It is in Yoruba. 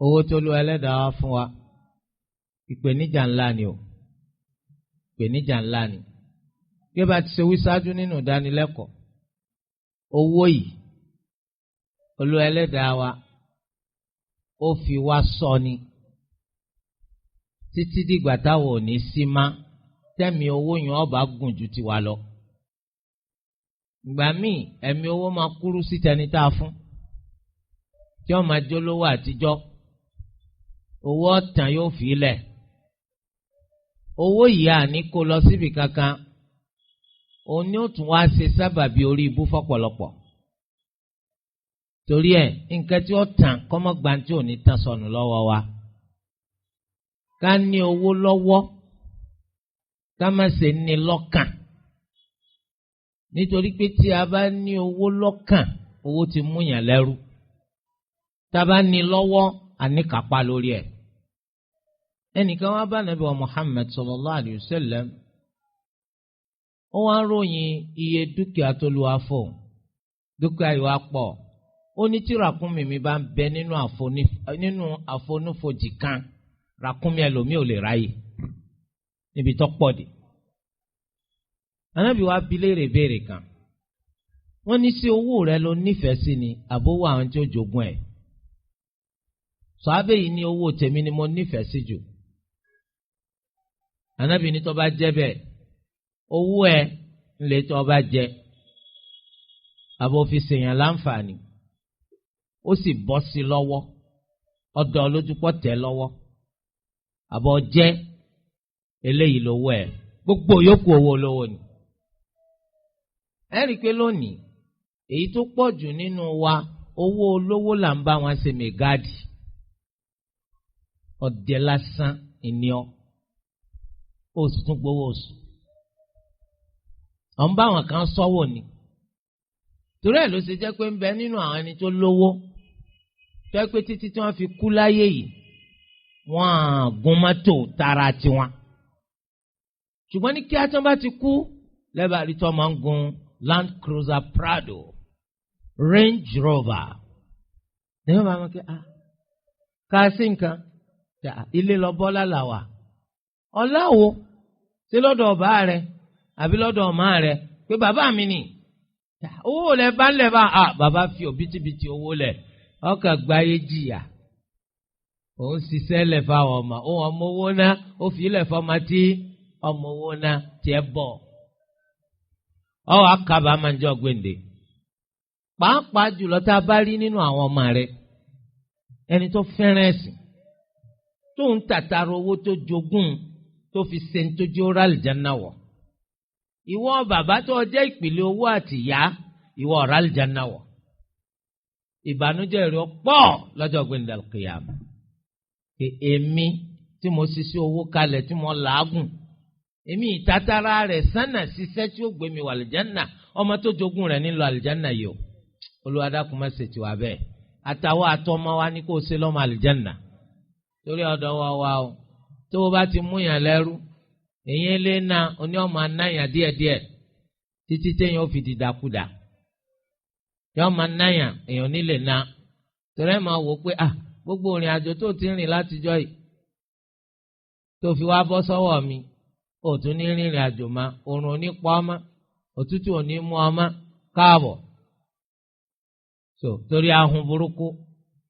Owó tó lu ẹlẹ́dàá wá fún wa, ìpèníjà ńlá ni o, ìpèníjà ńlá ni. Bí bá ti ṣe wí ṣáájú nínú ìdánilẹ́kọ̀ọ́, owó yìí olú ẹlẹ́dàá wa ó fi wá sọ ni títí dìgbà táwọn ò ní sí má, tẹ́mi owó yẹn ọba gùn ju tiwa lọ. Ìgbà míì ẹ̀mí owó máa kúrú sí tẹni tá a fún, tí ó máa jólówó àtijọ́, owó ọ̀tàn yóò fi lẹ̀. Owó yìí àní kó lọ síbi kankan, òun ni ó tún wá ṣe sábàbí orí ibú fọ́pọ̀lọpọ̀. Torí ẹ̀ nǹkan tí ó tàn kọ́mọ́gbà tí ò ní tàn sọnù lọ́wọ́ wa. Ká ní owó lọ́wọ́, ká má ṣe ní lọ́kàn. Nítorí pé tí a bá ní owó lọ́kàn, owó ti mú yàn lẹ́rú. Tá a bá ní lọ́wọ́, a ní kápá lórí ẹ̀. Ẹnìkan wá bá Nàbí wa Muhammad sallallahu alayhi wa sallam, ó wá ń ròyìn iye dúkìá tó lu afọ. Dúkìá yìí wá pọ̀. Ó ní tí ràkúnmí mi bá ń bẹ nínú àfonúfojì kan, ràkúnmí ẹlòmíì ò lè ráyè níbi tó pọ̀ dé. Ànábì wa bi léèrè béèrè kan. Wọ́n ní sí owó rẹ ló nífẹ̀ẹ́ sí ni àbówó àwọn tí ó jogún ẹ̀. Sàábẹ̀ yìí ní owó tèmi ni mo nífẹ̀ẹ́ sí jù. Ànábì ní tó bá jẹ́ bẹ́ẹ̀, owó ẹ̀ ńlẹ̀ tó bá jẹ, àbò fi ṣèyàn láǹfààní, ó sì bọ́ sí lọ́wọ́, ọ̀dọ̀ olójúpọ̀ tẹ̀ lọ́wọ́, àbọ̀ jẹ́ eléyìí lówó ẹ̀, gbogbo yòókù owó olówó ni. Ẹ rí i pé lónìí èyí tó pọ̀ jù nínú wa owó olówó là ń bá wọn ṣe mẹ́gáàdì. Ọ̀dẹ lásán ìníọ́, ó sì tún gbowó oṣù. Ọ̀ ń bá wọn kan sọ́wọ́ ni. Torí ẹ̀ ló ṣe jẹ́ pé ń bẹ nínú àwọn ẹni tó lówó, tó yẹ pé títí tí wọ́n fi kú láyé yìí, wọ́n á gun mọ́tò tara tiwọn. Ṣùgbọ́n ní kíá tí wọ́n bá ti kú, lẹ́bàá rí tí wọ́n máa ń gun Land Cruiser Prado, Range Rover. Ní wọ́n bá wọn kí ká sí nǹkan, ilé lọ bọ́lá là wà. Ọ̀la wo ṣé lọ́dọ̀ ọba rẹ àbí lọ́dọ̀ ọmọ rẹ pé bàbá mi ni? Owó lẹ bá ń lẹ bá a bàbá fi òbítíbitì owó lẹ̀, ọkàn gbáyé jìyà. Òun ṣiṣẹ́ lẹ̀ fáwọn ọmọ, òun ọmọ owó ná, ó fi lẹ̀ fọmọ tí ọmọ owó ná tiẹ̀ bọ̀. Ọwọ́ akaba máa ń jọ gbèǹde. Pàápàá jùlọ tá a bá rí nínú àwọn ọmọ rẹ, ẹni tó fẹ́ràn ẹ̀sìn, tó ń tàtàrà owó tó jogún tó fi ṣe ń tójú ó rálìjáná wọ̀. Ìwọ bàbá tó jẹ́ ìpìlẹ̀ owó àtìyá, ìwọ rálìjáná wọ̀. Ìbànújẹ́ rẹ̀ pọ̀ lọ́jọ́ gbẹ̀ndẹ̀ kìyàmù. Èmi tí mo ṣiṣẹ́ owó kalẹ̀ tí mo làágùn, èmi ìtàtàrà rẹ̀ sánà ṣiṣẹ́ tí ó gbé mi wà àlìjáná, ọmọ tó jogún rẹ̀ nílò àlìjáná yìí o. Olúwa dákun má ṣe tiwa bẹ́ẹ̀. Àtàwọn àtọmọ wa ní kó o ṣe lọ́mọ àlìjáná. Torí ọ̀dọ̀ wa wa o, tó o bá ti mú yàn lẹ́rú, èyí lé na oní ọmọ anáyàn díẹ̀díẹ̀ títí téèyàn ó fi dìdàkudà. Yọ ọmọ anáyàn èèyàn nílé na. Torí ẹ̀ máa wò pé gbogbo ìrìn àjò tó ti rìn látijọ́ yìí tó fi wá bọ́ sọ́wọ́ mi, ó tún ní rìnrìn àjò ma, oòrùn ò ní pa ọ́ mọ́, òtútù ò ní mú ọ mọ́, káàbọ̀. So torí ahun burúkú